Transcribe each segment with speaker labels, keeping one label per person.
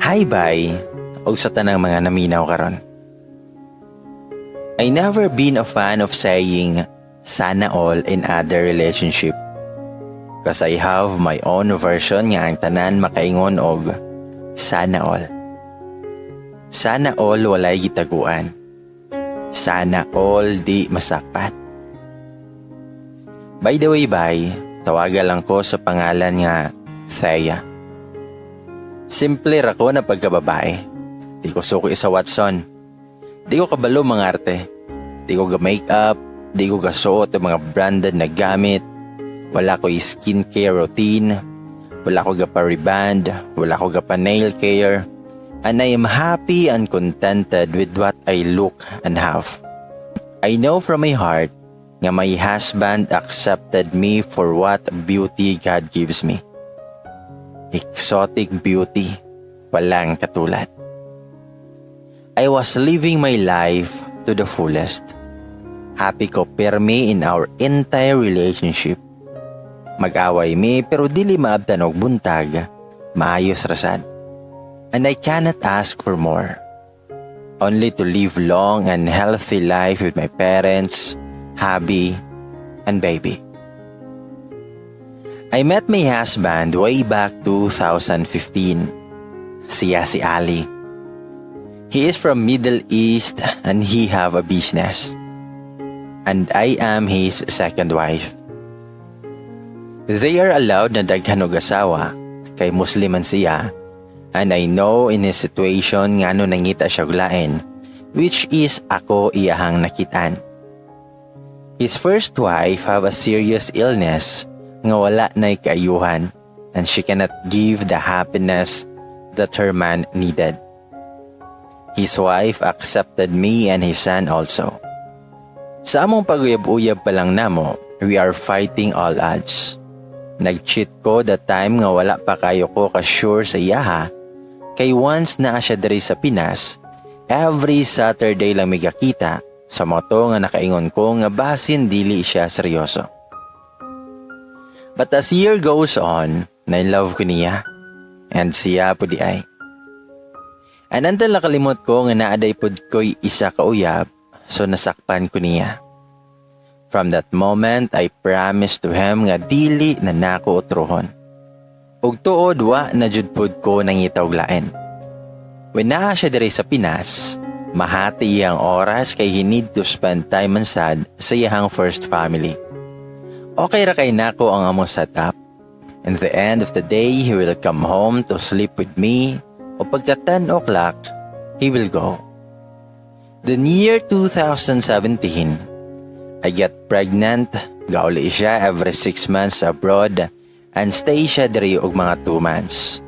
Speaker 1: Hi, bai, og sa tanang mga naminaw karon. I never been a fan of saying "sana all" in other relationship. 'Cause I have my own version nga ang tanan makaingon og "sana all." Sana all walay gitaguan. Sana all di masakpan. By the way, bai, tawagan lang ko sa pangalan nga Thea. Simple ra ko na pagkababae. Di ko suki sa Watson. Di ko kabalo mangarte. Di ko ga makeup, di ko gasuot og mga branded na gamit. Wala ko skincare routine, wala ko gapa-reband, wala ko gapa nail care. And I am happy and contented with what I look and have. I know from my heart nga my husband accepted me for what beauty God gives me. Exotic beauty, walang katulad. I was living my life to the fullest. Happy ko permi in our entire relationship. Mag-away mi pero dili maabtan og buntag, maayos ra sad. And I cannot ask for more. Only to live long and healthy life with my parents, hubby, and baby. I met my husband way back 2015. Siya si Ali. He is from Middle East and he have a business. And I am his second wife. They are allowed na daghan og asawa kay Muslim man siya, and I know in his situation ngano nangita siya og lain, which is ako iyahang nakitaan. His first wife have a serious illness nga wala na'y kaayuhan and she cannot give the happiness that her man needed. His wife accepted me and his son also. Sa among paguyab-uyab pa lang namo, we are fighting all odds. Nag-cheat ko that time nga wala pa kayo ko ka-sure sa iyaha kay once naa siya diri sa Pinas, every Saturday lang mi gakita sa mao to nga nakaingon ko nga basin dili siya seryoso. But as year goes on, na-love ko niya. And siya pud diay. And until nakalimot ko nga naa diay pud ko'y isa ka uyab, so nasakpan ko niya. From that moment, I promised to him nga dili na nako utrohon. Ug tuod, wa na jud pud ko nangita og lain. When naa siya diri sa Pinas, mahati iyang oras kay he need to spend time man sad sa iyang first family. Okay ra kay nako ang among setup. In the end of the day, he will come home to sleep with me o pagka 10 o'clock, he will go. The year 2017, I get pregnant, gauli siya every 6 months abroad and stay siya diri og mga 2 months.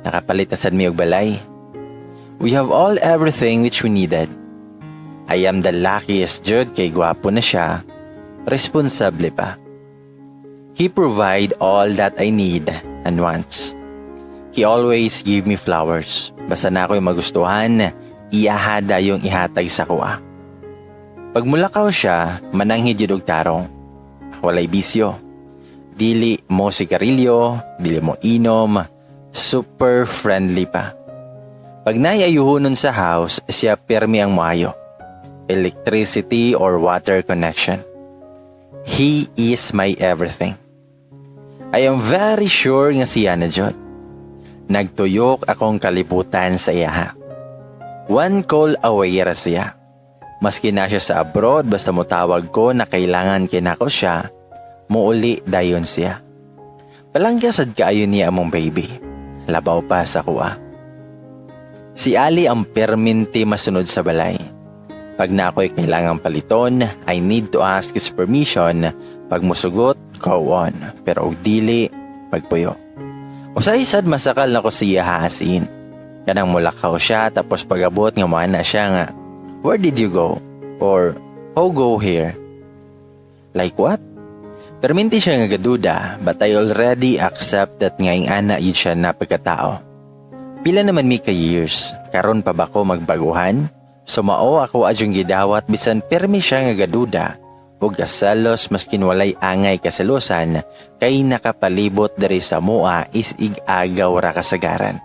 Speaker 1: Nakapalit na sad mi og balay. We have all everything which we needed. I am the luckiest jud kay gwapo na siya, responsable pa. He provide all that I need and wants. He always give me flowers. Basta naa ko'y magustuhan, iyaha dayong ihatag sa akoa. Pag mulakaw siya, mananghid jud og tarong. Walay bisyo. Dili mo sigarilyo, dili mo inom, super friendly pa. Pag naay ayuhonon sa house, siya permi ang moayo. Electricity or water connection. He is my everything. I am very sure nga siya na jud. Nagtuyok akong kalibutan sa iyaha. One call away ra siya. Maski na siya sa abroad, basta motawag ko na kailangan kinako siya, muuli dayon siya. Palangga sad kaayo niya among baby. Labaw pa sa akoa. Si Ali ang perminti masunod sa balay. Pag naa ko'y kailangang paliton, I need to ask his permission. Pag musugot, go on. Pero og dili, pagpuyo. Usahay sad masakal nako siya haasin. Kanang mulakaw siya tapos pag-abot nga moana siya nga, "Where did you go?" Or, "How go here?" Like what? Perminti siya nga gaduda, but I already accept that nga ing-ana jud siya na pagkatao. Pila naman mi ka years, karon pa ba ko magbaguhan? So mao ako adyong gidawat bisan permi siya nga gaduda ug gaselos maskin walay angay kaselosan kay nakapalibot diri sa mua is ig-agaw ra kasagaran.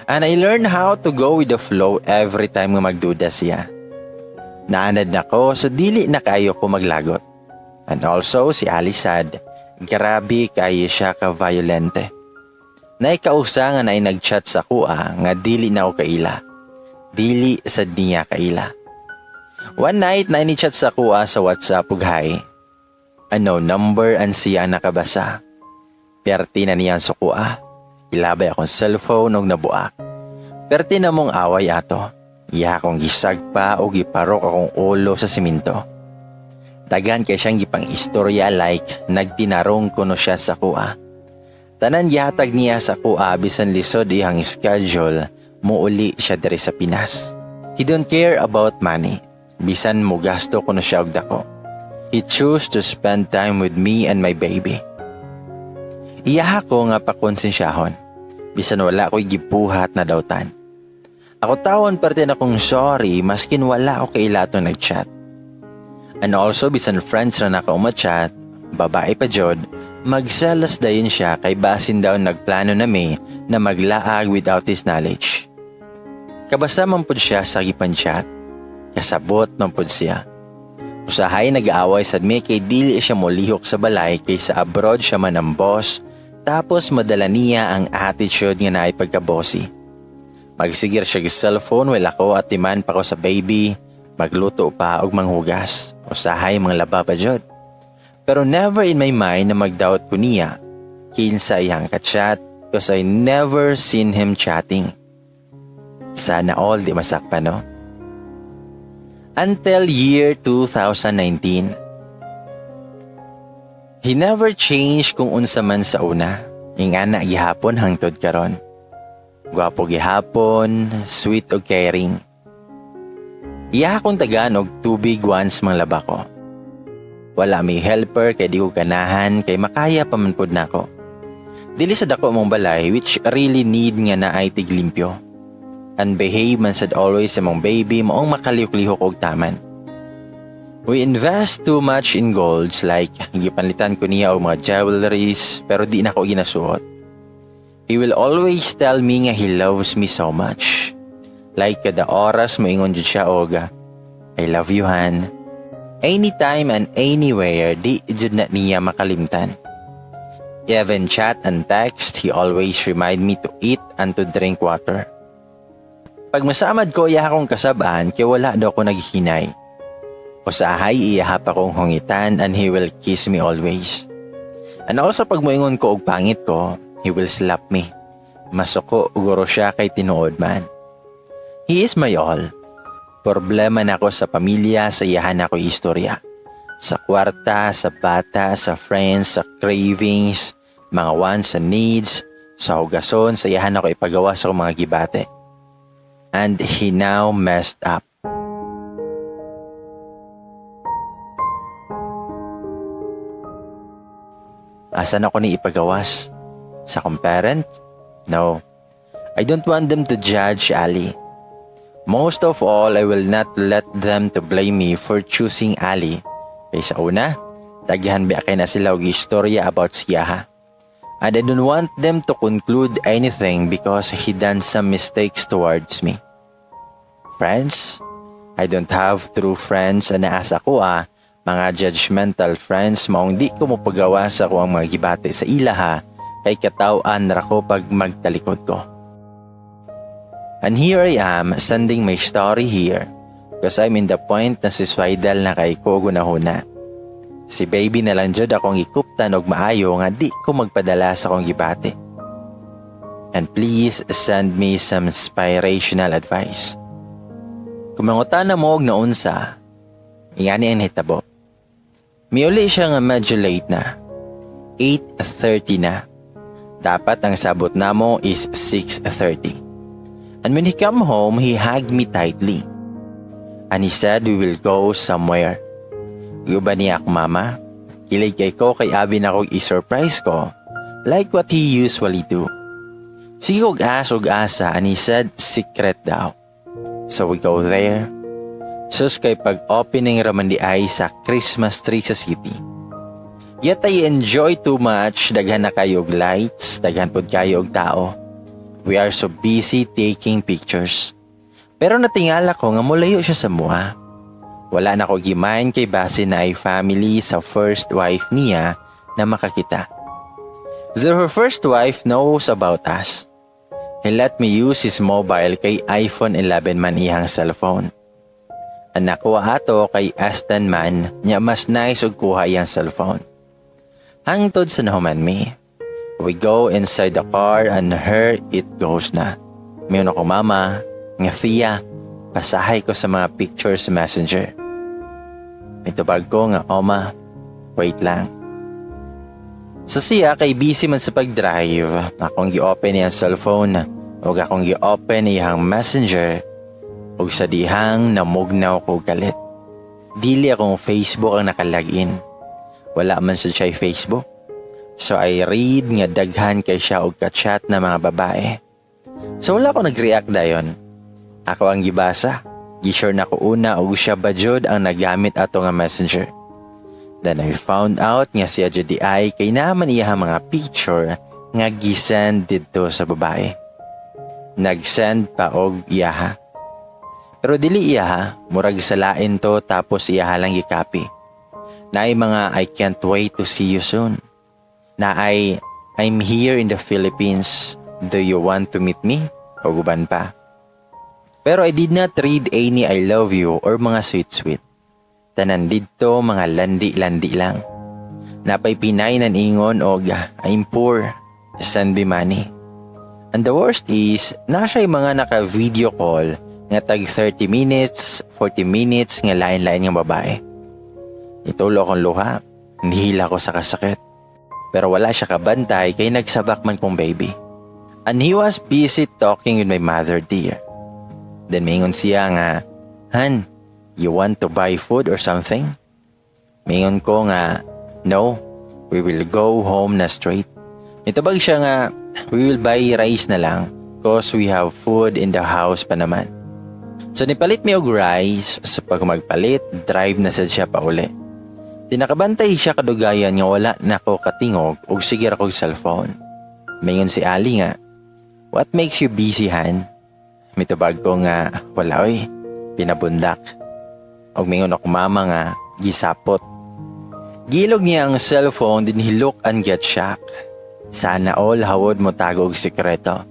Speaker 1: And I learned how to go with the flow every time nga magduda siya. Naanad na ko, so dili na kaayo ko maglagot. And also si Ali sad, grabe kaayo siya ka violente. Naikausa nga naay nag-chat sa akoa nga dili na ako kaila. Dili sad niya kaila. One night na ni-chat sa akoa sa WhatsApp ug hi. Unknown number ang siya nakabasa. Perti na niya ang sukua. Gilabay akong cellphone og nabuak. Perti na mong away ato. Iya akong gisagpa o giparok akong ulo sa siminto. Daghan kay siyang gipang istorya like nagtinarong kuno siya sa akoa. Tanan gihatag niya sa akoa bisan lisod iyang schedule, muuli siya diri sa Pinas. He don't care about money. Bisan mo gasto kuno siya og dako. He choose to spend time with me and my baby. Iyaha ko nga pakonsensyahon. Bisan wala ko'y gibuhat na dautan. Ako tawon parte na kong sorry maskin wala ako kaila atong nag-chat. And also bisan friends ra nako ma-chat, babae pa jud, magselos dayon siya kay basin daw nagplano na mi na maglaag without his knowledge. Kabasa man pud siya sa gipan-chat. Kasabot man pud siya. Usahay nag-aaway sad mi kay dili siya molihok sa balay kay sa abroad siya man ang boss, tapos madala niya ang attitude nga naay pagka-bossy. Magsigir siya og cellphone while ako atiman pa ko sa baby, magluto pa og manghugas. Usahay mga laba pa jud. Pero never in my mind na mag-doubt ko niya kinsa iyang ka-chat because I never seen him chatting. Sana all di masakpan, no? Until year 2019. He never changed kung unsa man sa una. Ingana gihapon hangtod karon. Gwapo gihapon, sweet og caring. Iya akong tagaan og tubig once manglaba ko. Wala may helper kay di ko ganahan kay makaya pa man pud nako. Dili sa dako mong balay which really need nga naay tiglimpyo. And behave man sad always sa mong baby maong makalihok-lihok og taman. We invest too much in golds, like gipanlitan ko niya og mga jewelries pero di na ko ginasuot. He will always tell me nga he loves me so much. Like kada oras moingon jud siya og "I love you, Han." Anytime and anywhere, di jud na niya makalimtan. Even chat and text, he always remind me to eat and to drink water. Pag masamad ko, iya akong kasabaan kay wala daw ko naghinay. Usahay iyahap akong hungitan and he will kiss me always. And also pag moingon ko og pangit ko, he will slap me. Masuko guro siya kay tinuod man. He is my all. Problema na ako sa pamilya, sa iyahan ako istorya. Sa kwarta, sa bata, sa friends, sa cravings, mga wants and needs, sa hugason, sa iyahan ako ipagawa sa akong mga gibate. And he now messed up. Asan ako ni ipagawas? Sa akong parent? No. I don't want them to judge Ali. Most of all, I will not let them to blame me for choosing Ali. Kay sa una, daghan ba kay na sila og istorya about siya ha. And I don't want them to conclude anything because he done some mistakes towards me. Friends? I don't have true friends na naasa ko ah, mga judgmental friends maong di ko mopagawa sa ako ang mga gibati sa ilaha kay kataw-an ra ko pag magtalikod ko. And here I am sending my story here because I'm in the point na suicidal na kay ko gunahuna. Si baby na lang jud akong ikuptan og maayo nga di ko magpadala sa akong gibati. And please send me some inspirational advice. Kung mangutana mo og naunsa, ingani ang hitabo. Miuli siya nga medyo late na. 8:30 na. Dapat ang sabot namo is 6:30. And when he come home, he hugged me tightly. And he said we will go somewhere. Giuban niya ako mama. Kilig kay ko kay abi na kog i-surprise ko. Like what he usually do. Sige og ask og asa and he said secret daw. So we go there. Sus kay pag-opening raman di ay sa Christmas tree sa city. Yet I enjoy too much, daghan na kayo og lights, daghan pod kayo og tao. We are so busy taking pictures. Pero natingala ko nga mulayo siya sa amoa. Wala na ko gi-mind kay base naay family sa first wife niya na makakita. Though her first wife knows about us. He let me use his mobile kay iPhone 11 man iyang cellphone. Ang nakuha ato kay Aston man nya mas nice og kuha iyang cellphone. Hangtod sa nahuman mi. We go inside the car and here it goes na. Miingon akong mama nga, "Thea, pasahay ko sa mga pictures sa Messenger." Mitubag ko nga, "Oma, wait lang." So siya kay busy man sa pag-drive, akong gi-open iyang cellphone ug akong gi-open iyang Messenger ug sa dihang namugnaw ko galit. Dili akong Facebook ang nakalagin. Wala man sa siya Facebook. So I read nga daghan kay siya og ka-chat na mga babae. So wala ko nag-react dayon. Ako ang gibasa. Gi-sure na ko una og siya ba jud ang nagamit ato nga Messenger. Then I found out nga siya jud ay kay naman iya mga picture nga gisend didto sa babae. Nag-send pa og iyaha. Pero dili iyaha, murag sa lain to tapos iyaha lang gi-copy. Naay mga "I can't wait to see you soon." Naay "I'm here in the Philippines. Do you want to meet me?" O uban pa. Pero I did not read any "I love you" or mga sweet-sweet. Tanan didto mga landi-landi lang. Napay Pinay nan ingon og "I'm poor, send me money." And the worst is, na siya'y mga naka-video call nga tag 30 minutes, 40 minutes nga lain-lain nga babae. Nitulo akong luha, nihila ko sa kasakit. Pero wala siya kabantay kay nagsabak man kong baby. And he was busy talking with my mother dear. Then mingon siya nga, "Han, you want to buy food or something?" Mingon ko nga, "No, we will go home na straight." Mitubag siya nga, "We will buy rice na lang 'cause we have food in the house pa naman." So nipalit mi og rice, so pag magpalit, drive na sad siya pauli. Tinakabantay siya kadugayan nga wala na ko katingog og sige ra kog cellphone. Mingon si Ali nga, "What makes you busy, Han?" Mitubag ko nga, "Wala oy, pinabundak." Og mingon ako mama nga, "Gisapot." Giilog niya ang cellphone, then he look and get shocked. Sana all hawod mo tago og sikreto.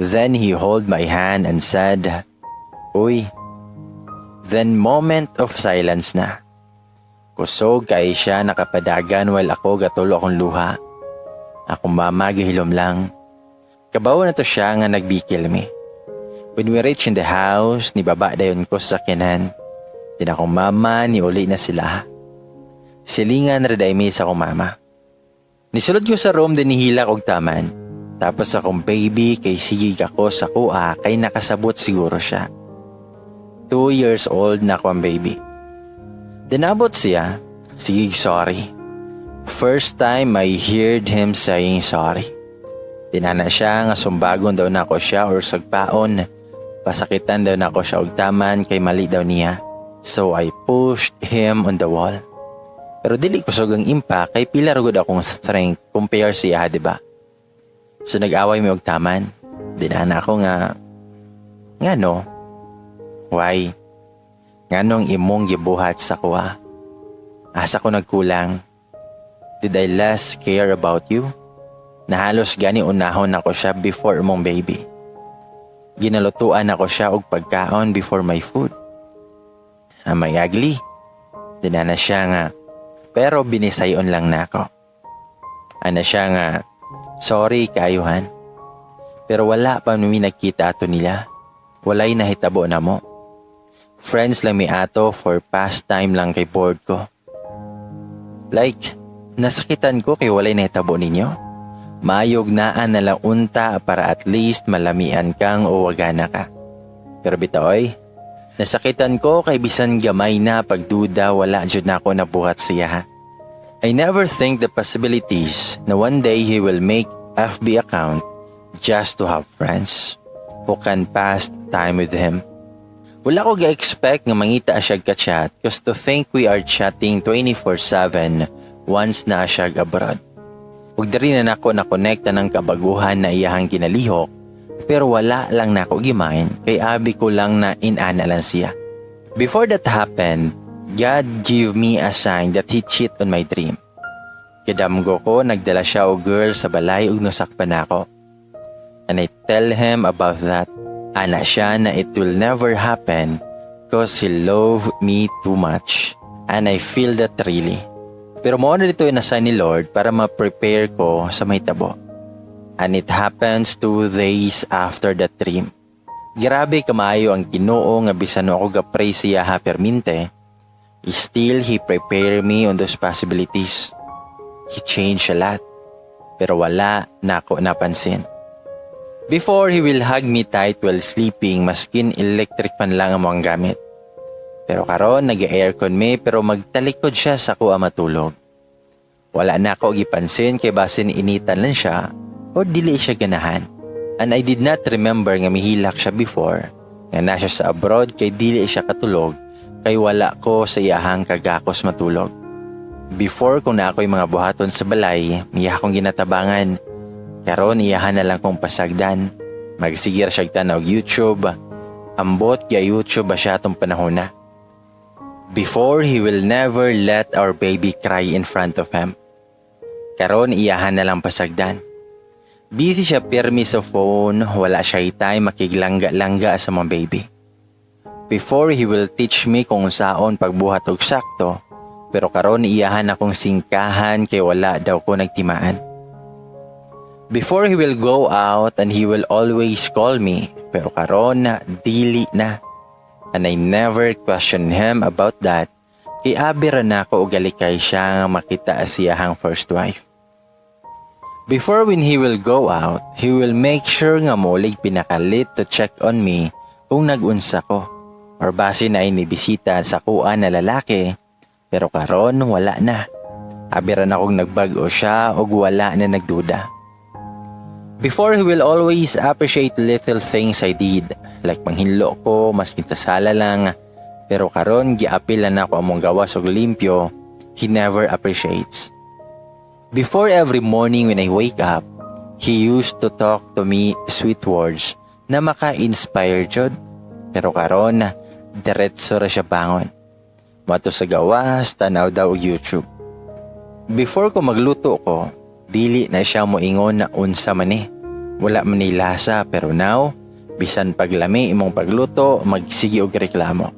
Speaker 1: Then he hold my hand and said, "Uy." Then moment of silence na. Kusog kay siya nakapadagan while ako gatulo akong luha. Akong mama gihilom lang. Kabaw na to siya nga nagbikil mi. When we reach in the house, nibaba dayon ko sa sakyanan. Then akong mama ni uli na sila. Silingan ra day mi sa akong mama. Nisulod ko sa room, then nihilak og taman. Tapos akong baby kay sigig ako sa kuha kay nakasabot siguro siya. 2 years old na ako ang baby. Dinabot siya, sigig sorry. First time I heard him saying sorry. Tinana siya nga sumbagon daw nako siya or sagpaon. Pasakitan daw nako siya og taman kay mali daw niya. So I pushed him on the wall. Pero dili kusog ang impact kay pila ra gud akong strength compare siya, di ba? So nag-away mi og taman. Dinana ako nga, "Ngano? Why? Nganong imong gibuhat sa kuha? Asa ko nagkulang? Did I less care about you? Na halos gani unahon ako siya before mong baby. Ginalutuan ako siya og pagkaon before my food. Am I ugly?" Dinana siya nga, "Pero binisayon lang na ako." Ana siya nga, "Sorry kaayo, Han. Pero wala pa mi nagkita ato nila. Walay nahitabo na mo. Friends lang mi ato for past time lang kay bored ko." Like, nasakitan ko kay walay nahitabo ninyo. Mayog naa na lang unta para at least malamian kang o wagana ka. Pero bitaoy, nasakitan ko kay bisan gamay na pagduda, wala jud na ako nabuhat siya ha. I never think the possibilities na one day he will make FB account just to have friends who can pass time with him. Wala ko ga-expect nga mangita siya ka-chat 'cause to think we are chatting 24/7 once na siya abroad. Ug diri na nako na-connect ng kabaguhan na iyahang ginalihok Pero wala lang nako gi-mind kay abi ko lang na inana lang siya. Before that happened, God give me a sign that He cheat on my dream. Kadamgo ko, nagdala siya og girl sa balay ug nasakpan nako. And I tell him about that. Ana siya na it will never happen 'cause he love me too much. And I feel that really. Pero mao na dito na ni Lord para ma-prepare ko sa mahitabo. And it happens 2 days after that dream. Grabe kamayo ang Ginoo nga bisan ako ga-pray siya ha perminte, still He prepare me on those possibilities. He changed a lot. Pero wala na ako napansin. Before, he will hug me tight while sleeping maskin electric fan lang ang mga gamit. Pero karon nag-aircon me pero magtalikod siya sa kuha matulog. Wala na ako gipansin kay basin initan lang siya o dili siya ganahan. And I did not remember nga mihilak siya before nga na siya sa abroad kay dili siya katulog kay wala ko sa iyahang kagakos matulog. Before, kung naa ko'y mga buhaton sa balay, iya akong ginatabangan. Karon iyahan na lang kong pasagdan. Magsige ra siya tanaw YouTube. Ambot ya YouTube ba siya atong panahon na. Before, he will never let our baby cry in front of him. Karon iyahan na lang pasagdan. Busy siya pirmi sa phone, wala siya time makiglangga-langga sa mga baby. Before, he will teach me kung saon pagbuhat og sakto, pero karon iyahan akong singkahan kay wala daw ko nagtimaan. Before, he will go out and he will always call me, pero karon dili na. And I never question him about that kay abi ra nako og galikay siya nga makita siyahang first wife. Before, when he will go out, he will make sure nga molig pinaka-late to check on me kung nagunsa ko or base na ay nibisita sa kuan na lalaki, pero karon wala na. Abi ra nakong nagbag-o siya ug wala na nagduda. Before, he will always appreciate little things I did, like manghinlo ko maskin sa sala lang, pero karon giapil na nako among gawas og limpyo, he never appreciates. Before, every morning when I wake up, he used to talk to me sweet words na maka-inspire jud. Pero karon, diretso ra siya bangon. Moadto sa gawas, tanaw daw og YouTube. Before ko magluto ko, dili na siya moingon na unsa man ni. Wala man ni lasa, pero now, bisan paglami imong pagluto, magsige og reklamo.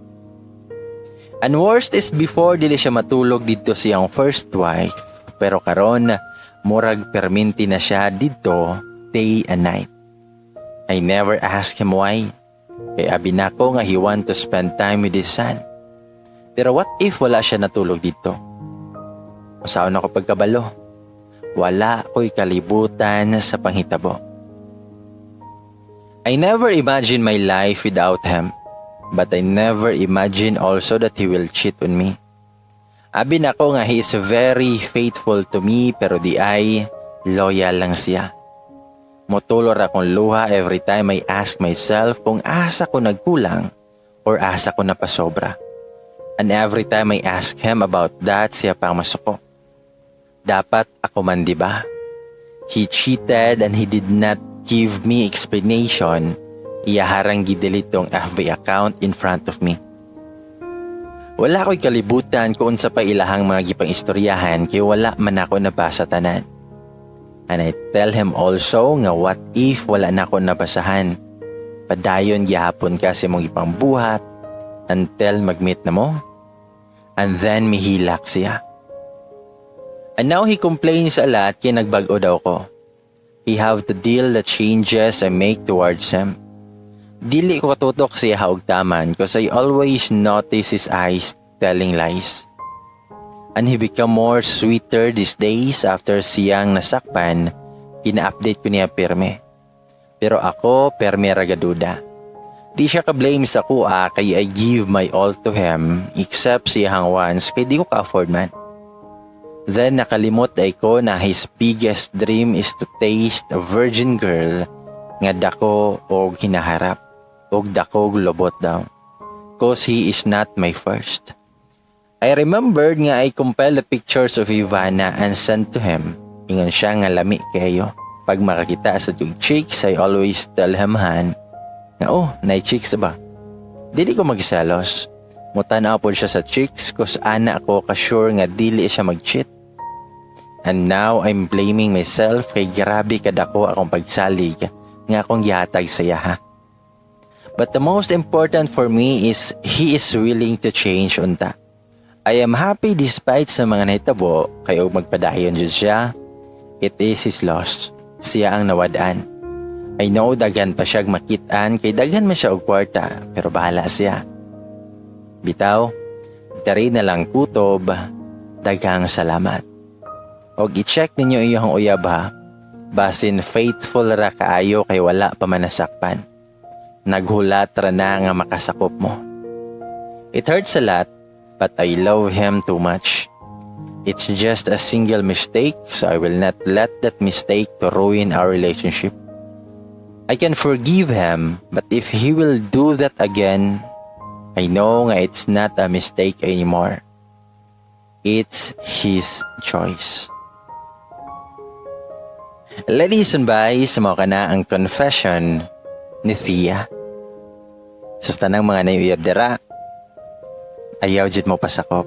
Speaker 1: And worst is before dili siya matulog didto siyang first wife, pero karon murag perminti na siya didto day and night. I never ask him why. Kay abi nako nga he want to spend time with his son. Pero what if wala siya natulog didto? Unsaon ako pagkabalo? Wala ko'y kalibutan sa panghitabo. I never imagine my life without him. But I never imagine also that he will cheat on me. Abi nako nga he is very faithful to me, pero diay loyal lang siya. Motulor akong luha every time I ask myself kung asa ko nagkulang or asa ko napasobra. And every time I ask him about that, siya pang masuko. Dapat ako man, di ba? He cheated and he did not give me explanation. Iyaharang gi-delete tong FB account in front of me. Wala ko'y kalibutan kung unsa pa ilahang mga gipang istoryahan kay wala man ako nabasa tanan. And I tell him also nga what if wala na ako nabasahan? Padayon gihapon ka sa imong gipangbuhat until mag-meet na mo? And then mihilak siya. And now he complains a lot kay nagbag-o daw ko. He have to deal the changes I make towards him. Dili ko katutok siya og taman 'cause I always notice his eyes telling lies. And he become more sweeter these days after siyang nasakpan, kina-update ko niya pirme. Pero ako, perme ra gaduda. Di siya ka-blame sa kuha kay I give my all to him except siyahang wants kay di ko ka-afford man. Then nakalimot ay ko na his biggest dream is to taste a virgin girl nga dako og hinaharap og dako og lobot daw. 'Cause he is not my first. I remembered nga I compiled the pictures of Ivana and sent to him. Ingon siya nga lami kayo. Pag makakita sa kog chicks, I always tell him han nga, "Oh, nay chicks ba?" Dili ko magselos. Mutanaw pod siya sa chicks 'cause ana ko ka-sure nga dili siya mag-cheat. And now I'm blaming myself kay grabe kadako akong pagsalig nga akong gihatag sa iyaha. But the most important for me is he is willing to change unta. I am happy despite sa mga nahitabo kay og magpadayon jud siya. It is his loss. Siya ang nawad-an. I know daghan pa siyang makit-an kay daghan man siya og kwarta, pero bahala siya. Bitaw, dari na lang kutob, daghang salamat. Og i-check ninyo iyong uyab ha. Basin faithful ra kaayo kay wala pa man nasakpan. Naghulat ra na nga makasakop mo. It hurts a lot, but I love him too much. It's just a single mistake, so I will not let that mistake to ruin our relationship. I can forgive him, but if he will do that again, I know nga it's not a mistake anymore. It's his choice. Ladies and boys, mao kana ang confession ni Thea. Sa tanang mga naay uyab dira, ayaw jud mo pasakop.